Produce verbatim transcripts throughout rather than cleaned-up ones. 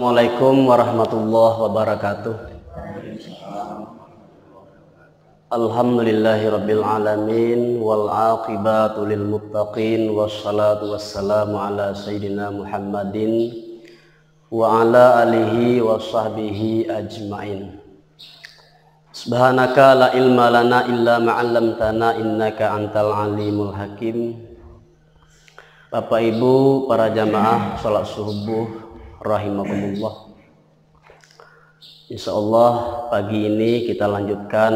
Assalamualaikum warahmatullahi wabarakatuh. Alhamdulillahirabbil alamin, wal aqibatu lil muttaqin, wassalatu wassalamu ala sayyidina Muhammadin wa ala alihi wa sahbihi ajmain. Subhanaka la ilma lana illa ma 'allamtana, innaka antal alimul hakim. Bapak Ibu, para jamaah salat subuh rahimakumullah. Insyaallah, pagi ini kita lanjutkan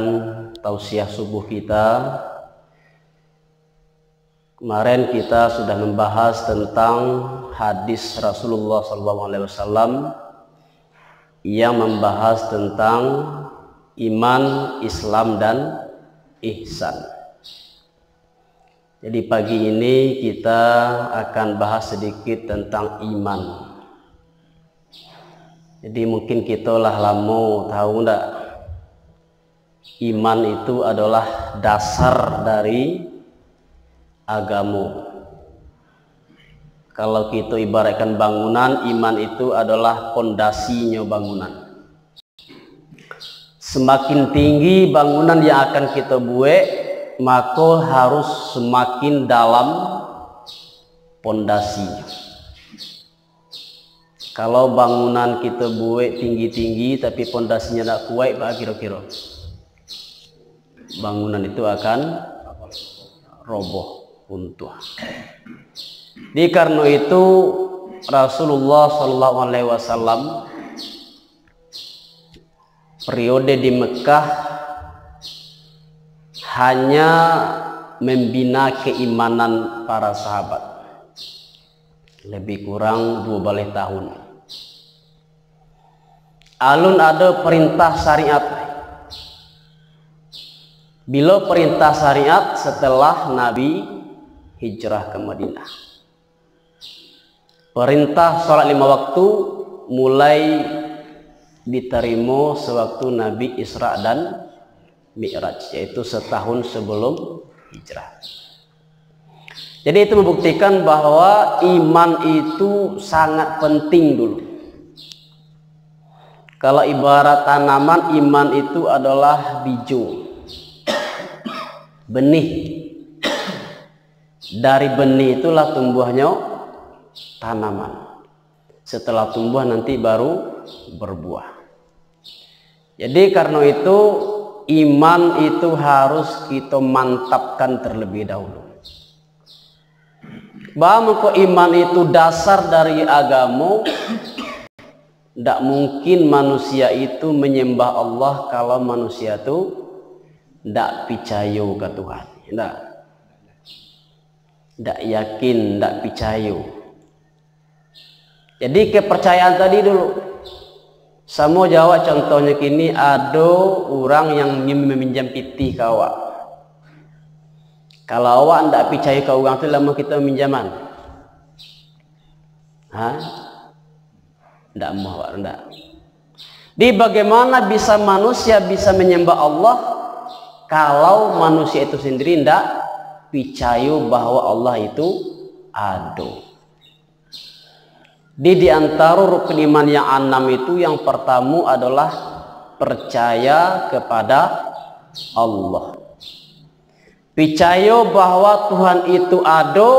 tausiah subuh kita. Kemarin kita sudah membahas tentang hadis Rasulullah sallallahu alaihi wasallam yang membahas tentang iman, Islam, dan ihsan. Jadi, pagi ini kita akan bahas sedikit tentang iman. Jadi, mungkin kita lah lamo tahu ndak? Iman itu adalah dasar dari agamo. Kalau kita ibaratkan bangunan, iman itu adalah pondasinyo bangunan. Semakin tinggi bangunan yang akan kita buek, maka harus semakin dalam pondasinyo. Kalau bangunan kita buek tinggi-tinggi, tapi pondasinyo ndak kuaik, baa kiro-kiro? Bangunan itu akan roboh, runtuh. Di karano itu, Rasulullah sallallahu alaihi wasallam periode di Mekah hanya membina keimanan para sahabat. Lebih kurang dua baleh tahun. Alun ado perintah syariat. Bilo perintah syariat? Setelah Nabi hijrah ke Madinah. Perintah salat lima waktu mulai ditarimo sewaktu Nabi Isra dan Mi'raj, yaitu setahun sebelum hijrah. Jadi, itu membuktikan bahwa iman itu sangat penting dulu. Kalau ibarat tanaman, iman itu adalah bijo, benih. Dari benih itulah tumbuahnyo tanaman. Setelah tumbuah, nanti baru berbuah. Jadi, karena itu, iman itu harus kita mantapkan terlebih dahulu. Baa mangko iman itu dasar dari agamo? Ndak mungkin manusia itu menyembah Allah kalau manusia tu ndak picayo ka Tuhan. Ndak. Ndak yakin, ndak picayo. Jadi, kepercayaan tadi dulu. Samo jo awak, contohnyo kini, ado urang yang ingin meminjam pitih ka awak. Kalau awak ndak picayo ka urang tu, lah amuah kito minjaman? Ha? Ndak amuah awak, ndak. Di bagaimana bisa manusia bisa menyembah Allah, kalau manusia itu sendiri ndak picayo bahwa Allah itu ado? Di, di antaro rukun iman yang anam itu, yang pertamo adalah percaya kepada Allah. Picayo bahwa Tuhan itu ado,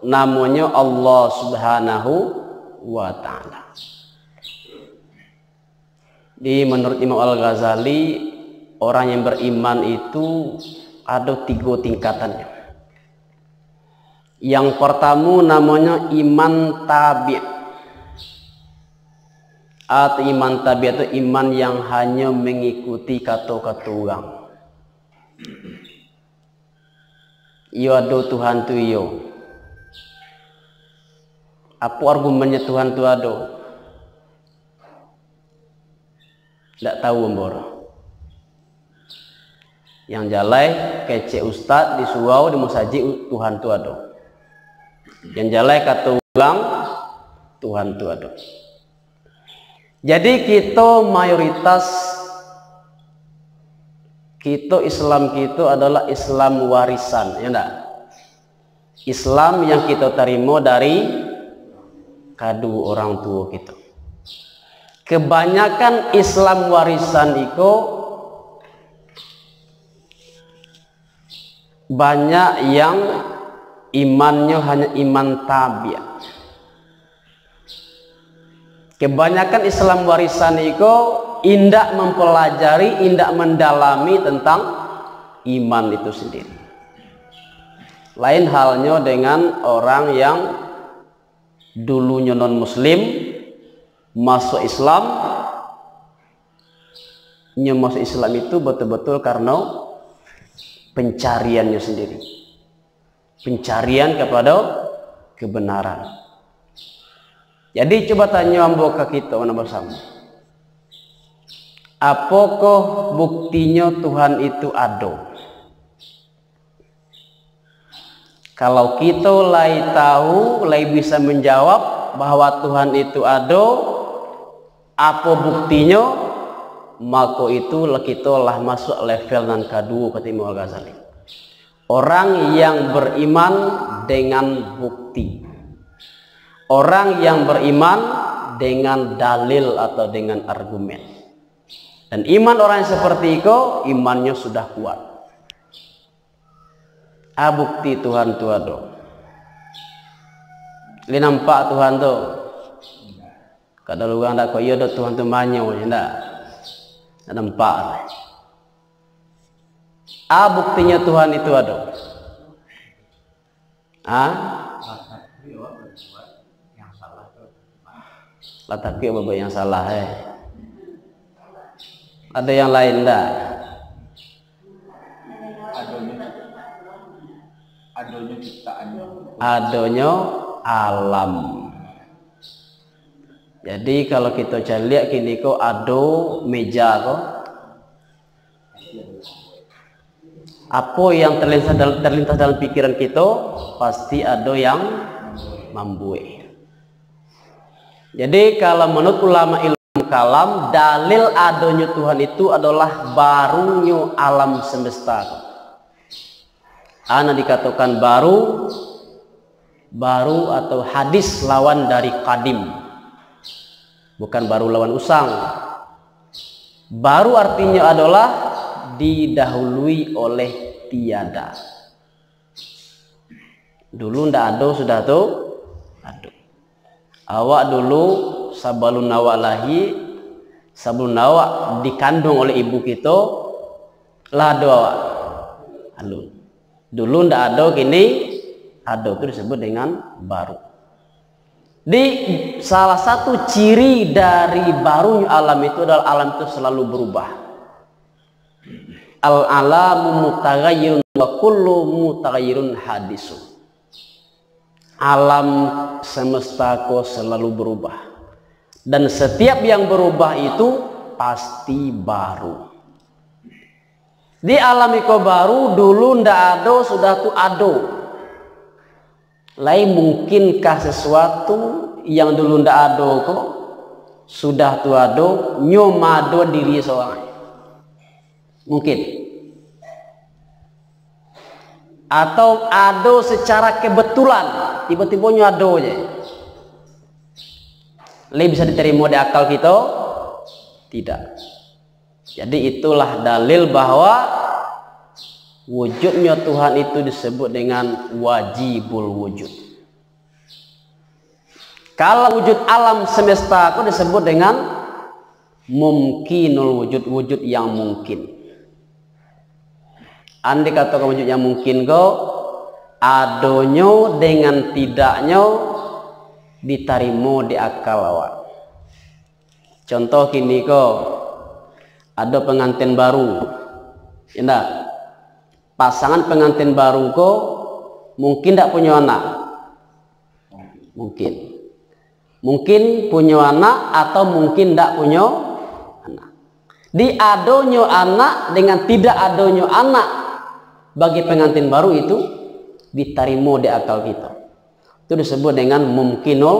namonyo Allah Subhanahu wa Ta'ala. Di, menurut Imam Al-Ghazali, orang yang beriman itu ado tigo tingkatannyo. Yang pertamo namonyo iman tabi'. Atau iman tabi' itu iman yang hanyo mengikuti kato-kato urang. Iyo, ado Tuhan tu, iyo. Apo argumennyo Tuhan tu ado? Ndak tahu ambo. Yang jaleh kecek ustad di surau, di musajik, Tuhan tu ado. Yang jaleh kato urang, Tuhan tu ado. Jadi, kito mayoritas, kito Islam kito adalah Islam warisan, ya ndak? Islam yang kito tarimo dari kaduo orang tuo kito. Kebanyakan Islam warisan iko banyak yang imannyo hanya iman tabiat. Kebanyakan Islam warisan iko indak mempelajari, indak mendalami tentang iman itu sendiri. Lain halnyo dengan orang yang dulunyo non-muslim, masuk Islam, nyo masuk Islam itu betul-betul karena pencariannya sendiri. Pencarian kepada kebenaran. Jadi, coba tanyo ambo ka kito nan basamo. Apokoh buktinyo Tuhan itu ado? Kalau kito lai tahu, lai bisa manjawab bahwa Tuhan itu ado, apo buktinyo, mako itu lah kito lah masuak level nan kaduo, kata Imam Al-Ghazali. Orang yang beriman dengan bukti. Orang yang beriman dengan dalil atau dengan argumen. Dan iman orang yang seperti iko, imannyo sudah kuat. A bukti Tuhan tu ado? Lai nampak Tuhan tu? Kadang urang dak ko iyo doh Tuhan tu manyo je ndak. Dak nampak. A buktinyo Tuhan itu ado? Ha? Lah tapi apa yang salah, eh? Ada yang lain ndak? Adonyo, adonyo ciptaan. Adonyo alam. Jadi, kalau kito caliak kini ko, ado meja ko, apo yang terlintas dal-, terlintas dalam pikiran kito, pasti ado yang mambuek. Jadi, kalau menurut ulama ilmu kalam, dalil adonyo Tuhan itu adalah barunyo alam semesta tu. A nan dikatokan baru, baru atau hadis lawan dari kadim. Bukan baru lawan usang. Baru artinyo adalah didahului oleh tiada. Dulu ndak ado, sudah tu ado. Awak dulu, sabalun awak lahia, sabalun awak dikanduang oleh ibu kito, lah ado awak. Alun. Dulu ndak ado, kini ado. Tu disebut dengan baru. Di, salah satu ciri dari barunyo alam itu adalah alam itu selalu berubah. Al-alamu mutaghayyirun wa kullu mutaghayyirun hadisun. Alam semesta ko selalu berubah. Dan setiap yang berubah itu pasti baru. Di alam iko baru, dulu ndak ado, sudah tu ado. Lai mungkinkah sesuatu yang dulu ndak ado ko, sudah tu ado, nyo maado diri sorang? Mungkin. Atau ado secara kebetulan, tibo-tibo nyo ado je. Lai bisa ditarimo di akal kito? Tidak. Jadi, itulah dalil bahwa wujudnyo Tuhan itu disebut dengan wajibul wujud. Kalau wujud alam semesta ko disebut dengan mumkinul wujud, wujud yang mungkin. Andai katokan wujud yang mungkin ko, adonyo dengan tidaknyo ditarimo di akal awak. Contoh kini ko, ado pengantin baru, indak? Pasangan pengantin baru ko mungkin ndak punyo anak? Mungkin. Mungkin punyo anak atau mungkin ndak punyo anak. Di adonyo anak dengan tidak adonyo anak bagi pengantin baru itu ditarimo di akal kito. Itu disebut dengan mumkinul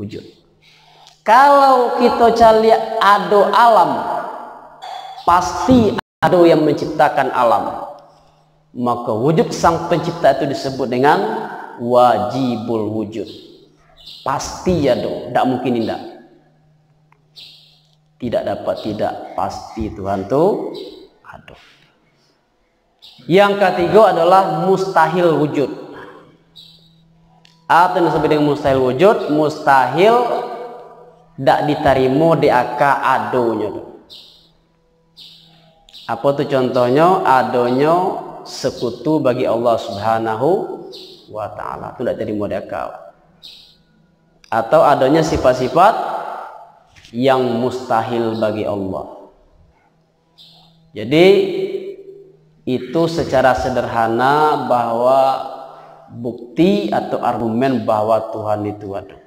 wujud. Kalau kito caliak ado alam, pasti ado yang menciptakan alam. Maka wujud Sang Pencipta itu disebut dengan wajibul wujud. Pasti ado, dak mungkin indak. Tidak dapat tidak, pasti Tuhan tu ado. Yang katigo adalah mustahil wujud. Apo nan disebut dengan mustahil wujud? Mustahil dak ditarimo di aka adonyo tu. Apo tu contohnyo? Adonyo sekutu bagi Allah Subhanahu wa Ta'ala. Tu dak tarimo di aka. Atau adonyo sifat-sifat yang mustahil bagi Allah. Jadi, itu secara sederhana bahwa bukti atau argumen bahwa Tuhan itu ada.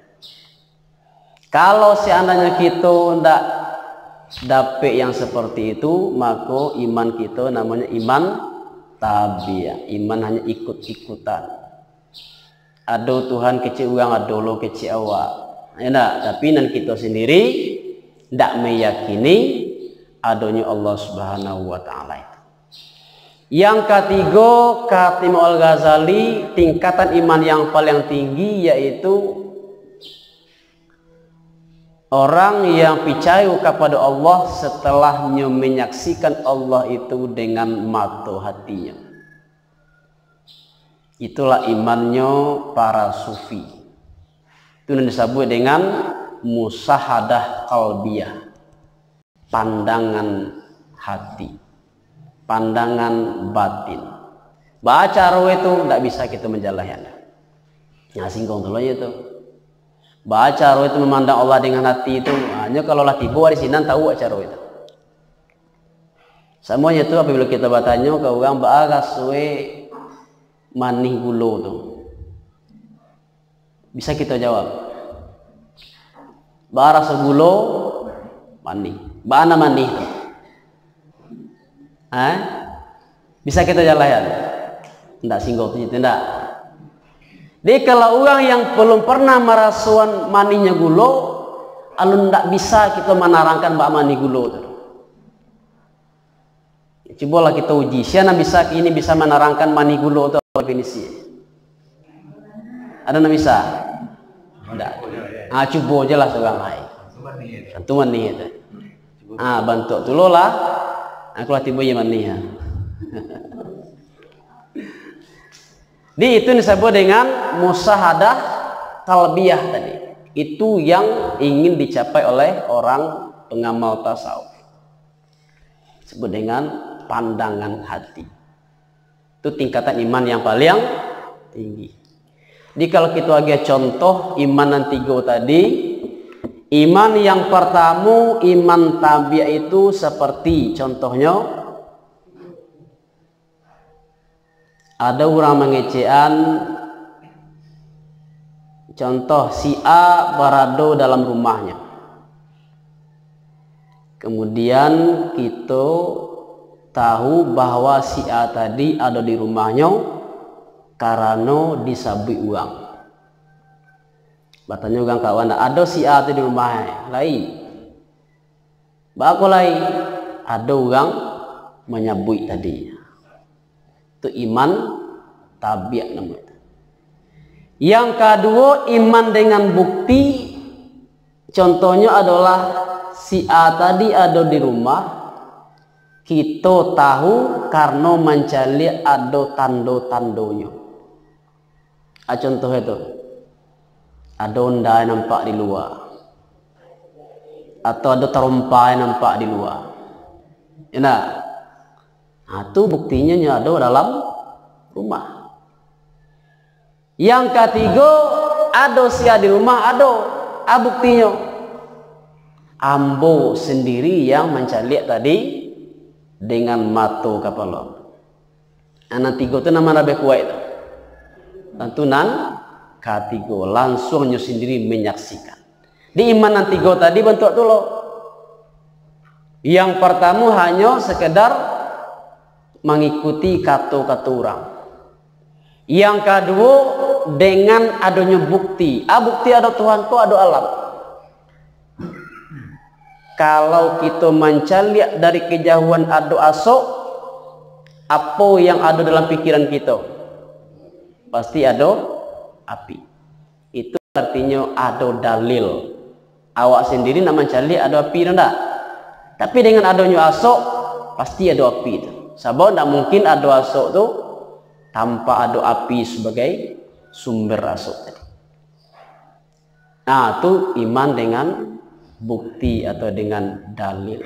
Kalau seandainya kita ndak dapek yang seperti itu, maka iman kita namanya iman tabiah, iman hanya ikut-ikutan. Ado Tuhan kecek urang, ado lo kecek awak. Ya ndak? Tapi nan kito sendiri ndak meyakini adonyo Allah Subhanahu wa Ta'ala itu. Yang katigo, kata Imam Al-Ghazali, tingkatan iman yang paling tinggi yaitu orang yang picayo kapado Allah setelahnya menyaksikan Allah itu dengan mato hatinyo. Itulah imannyo para sufi. Itu yang disebut dengan musahadah qalbiyah, pandangan hati, pandangan batin. Baa caro itu, ndak bisa kita manjalahian. Nah, singgung dulu aja tu. Baa caro itu memandang Allah dengan hati itu. Hanya kalau lah tibo di sinan tahu caro itu. Samonyo tu apabila kita batanyo ka urang baa rasoe manih gulo tu. Bisa kita jawab. Baa raso gulo manih. Baa nan manih tu. Ha? Bisa kita jalahan? Ndak singgung tu, ndak. Jadi kalau urang yang belum pernah marasoan manihnyo gulo, alun ndak bisa kita manarangkan baa manih gulo tu. Cubolah kita uji, sia nan bisa kini bisa manarangkan manih gulo tu apa definisi? Ada nan bisa? Ndak. Ah, cubo je lah surang ai. Tantu manih tu. Ah, bantuak tu lo lah. Aku lah tibo iyo manih, ha. Di itu disebut dengan musahadah qalbiyah tadi. Itu yang ingin dicapai oleh orang pengamal tasawuf. Sebut dengan pandangan hati. Itu tingkatan iman yang paling tinggi. Jadi kalau kita agiah contoh iman nan tigo tadi, iman yang pertamo, iman tabiah itu seperti contohnyo, ado urang mangecekan, contoh si A barado dalam rumahnyo. Kemudian kito tahu bahwa si A tadi ado di rumahnyo karano disabuik urang. Batanyo urang kawan, "Ado si A tu di rumah?" "Lai." "Baa ko lai?" "Ado urang manyabuik tadi." Tu iman tabiah namo itu. Yang kaduo, iman dengan bukti. Contohnyo adolah si A tadi ado di rumah, kito tahu karano mancaliak ado tando-tandonyo. Ah, contoh itu, ado onda nampak di lua, atau ado tarompa nampak di lua. Nah, nah, tu buktinyo nyo ado dalam rumah. Yang katigo, ado si A di rumah, ado. Ah, buktinyo, ambo sendiri yang mancaliak tadi dengan mato kapalo. Nah, nan tigo tu nan ma labiah kuaik tu? Tantu nan katigo, langsuang nyo sendiri manyaksikan. Di iman nan tigo tadi bantuak tu lo. Yang partamo hanyo sekedar mangikuti kato-kato urang. Yang kaduo, dengan adonyo bukti. Ah, bukti ado Tuhan ko, ado alam. Kalau kito mancaliak dari kejauhan ado asok, apo yang ado dalam pikiran kito? Pasti ado api. Itu artinyo ado dalil. Awak sendiri nak mancaliak ado api tu ndak? Tapi dengan adonyo asok, pasti ado api tu. Sabab ndak mungkin ado asok tu tanpa ado api sabagai sumber asok tadi. Nah, tu iman dengan bukti atau dengan dalil.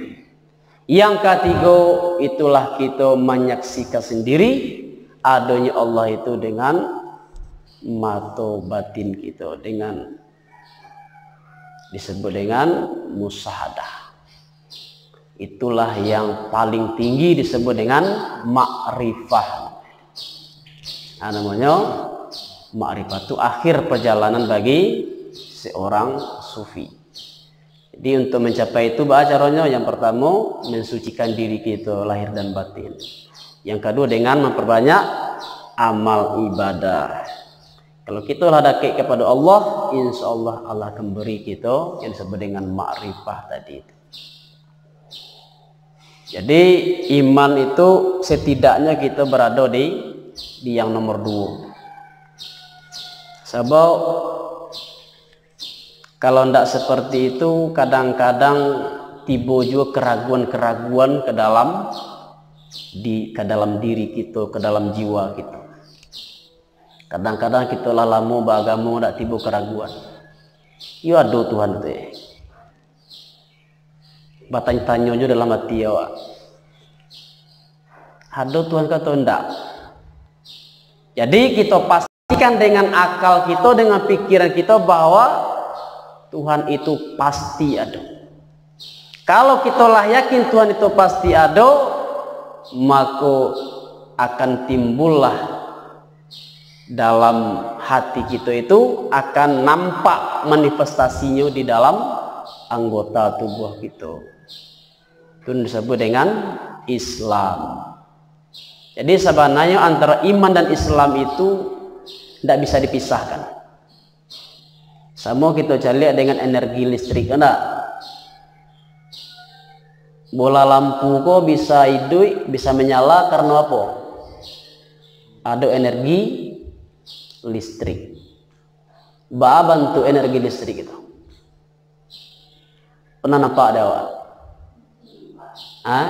Yang katigo, itulah kito manyaksikan sendiri adonyo Allah itu dengan mato batin kito, dengan, disebut dengan musyahadah. Itulah yang paling tinggi, disebut dengan makrifah. Nah, namonyo makrifah tu akhir perjalanan bagi seorang sufi. Jadi, untuk mencapai itu, baa caronyo? Yang pertamo, mensucikan diri kito lahir dan batin. Yang kedua, dengan memperbanyak amal ibadah. Kalau kito lah dakek kepada Allah, insya Allah, Allah akan beri kito yang disebut dengan makrifah tadi. Jadi, iman itu setidaknya kita berada di, di yang nomor dua. Sebab kalau ndak seperti itu, kadang-kadang tibo juga keraguan-keraguan ke dalam di, ke dalam diri kita, ke dalam jiwa kita. Kadang-kadang kita lah lama beragama, ndak tibo keraguan. Yo ado Tuhan tu, eh. Batanyo-tanyo jo dalam hati awak. Ado Tuhan ka atau ndak? Jadi, kita pastikan dengan akal kita, dengan pikiran kita bahwa Tuhan itu pasti ado. Kalau kita lah yakin Tuhan itu pasti ado, maka akan timbullah dalam hati kita itu, akan nampak manifestasinyo di dalam anggota tubuh kita. Itu disebut dengan Islam. Jadi, sabananyo antara iman dan Islam itu ndak bisa dipisahkan. Samo kito caliak dengan energi listrik, ndak? Bola lampu ko bisa iduik, bisa manyala karano apo? Ado energi listrik. Baa bantuak energi listrik itu? Pernah nampak dek awak? Ha?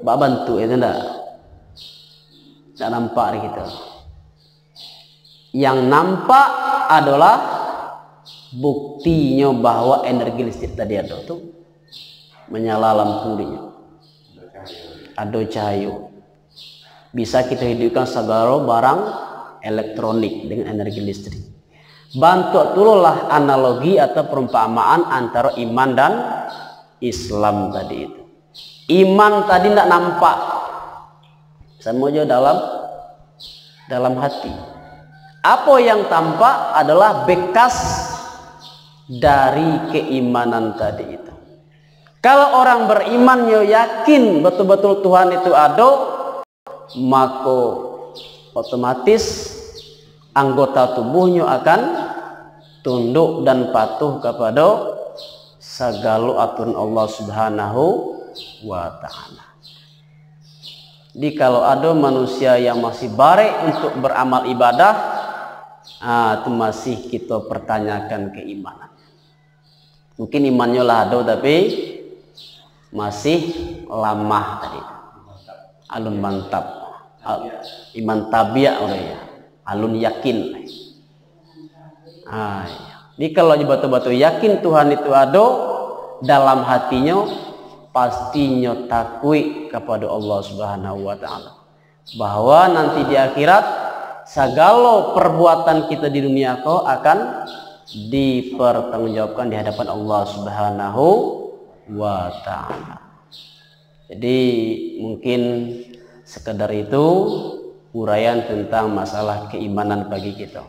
Baa bantuak itu ndak? Ndak nampak di kita. Yang nampak adalah buktinyo bahwa energi listrik tadi ado tu, manyala lampu dinyo. Ado cahayo. Bisa kita hidupkan sagalo barang elektronik dengan energi listrik. Bantuak tu lah analogi atau perumpamaan antara iman dan Islam tadi itu. Iman tadi ndak nampak. Samo jo dalam, dalam hati. Apo yang tampak adalah bekas dari keimanan tadi itu. Kalau orang beriman yo yakin betul-betul Tuhan itu ado, mako otomatis anggota tubuhnyo akan tunduk dan patuh kapado sagalo aturan Allah Subhanahu wa Ta'ala. Jadi, kalau ado manusia yang masih barek untuk beramal ibadah, ah, tu masih kito pertanyakan keimanan. Mungkin imannyo lah ado, tapi masih lamah tadi. Alun mantap. Al-, iman tabiak udah ya. Alun yakin. Ah, iya. Jadi, kalau batul-batul yakin Tuhan itu ado, dalam hatinyo, pastinyo takuik kapado Allah Subhanahu wa Ta'ala. Bahwa nanti di akhirat, sagalo perbuatan kita di dunia ko akan dipertanggungjawabkan di hadapan Allah Subhanahu wa Ta'ala. Jadi, mungkin sekedar itu uraian tentang masalah keimanan bagi kita.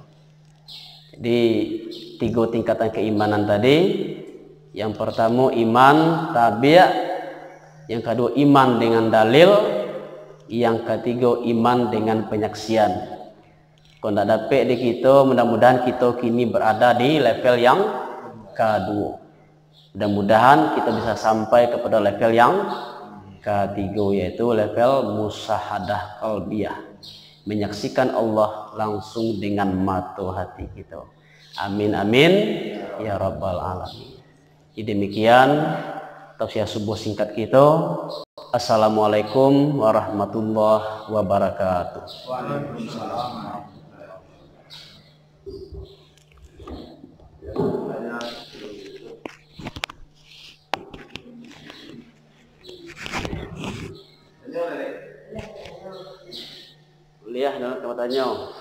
Jadi, tigo tingkatan keimanan tadi. Yang pertamo, iman tabiak. Yang kedua, iman dengan dalil. Yang ketiga, iman dengan penyaksian. Kok ndak dapek di kito, mudah-mudahan kito kini berada di level yang kedua. Mudah-mudahan kita bisa sampai kepada level yang ketiga, yaitu level musyahadah qalbiyah, menyaksikan Allah langsung dengan mato hati kita. Amin, amin, ya rabbal alamin. Jadi demikian Tausiah subuh singkat kito. Assalamualaikum warahmatullahi wabarakatuh. Kuliah nak ka batanyo.